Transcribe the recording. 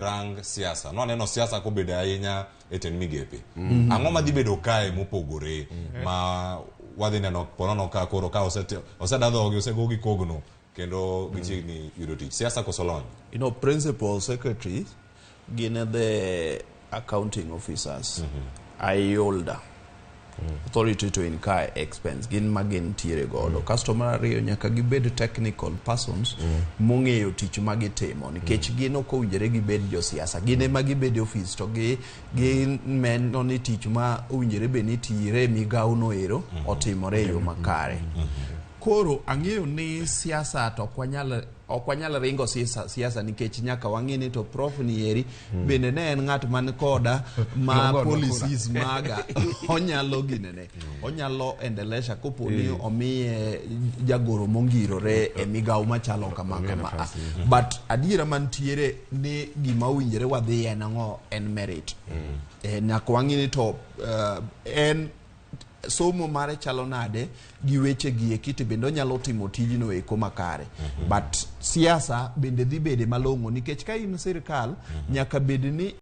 Rang siasa. Nwaneno siasa kobedo ahinya e tend migepe. Ang'o madhi bedo kae mopogore ma wadhi neno ponono ka koro ka oseda dhogi, osegogi kogno kendo gichiegni yudo tich? Siasa koso lony? Principal secretaries gin the accounting officers. I holder authority to incur expense gin ma gintiere godo. Kasto mar ariyo, nyaka gibed technical persons mong'eyo tich ma gitimo, nikech gin ok owinjore gibed josiasa. Gin ema gibedo e ofis to gi gineno ni tich ma owinjore bed ni tire e migawo no ero otimore e yo makare. Koro ang'eyo ni siasa to ok wanyal ringo siasa, nikech nyaka wang'e ni to prof ni eri bende ne en ng'at man koda ma Nogonwa kura. Policies maga onyalo ginene, onyalo endelesha kopo ni omiye jagoro mongirore e migawo machalo kama Omiye kama. nafas. But adiera mantiere ni gima owinjore wadhi en ang'o? En merit. Nyaka wang'e ni to en somo mare chalo nade gi weche gi eki, to bende onyalo timo tijno eko makare. But siasa bende dhi bede malong'o, nikech ka in sirikal nyaka bed ni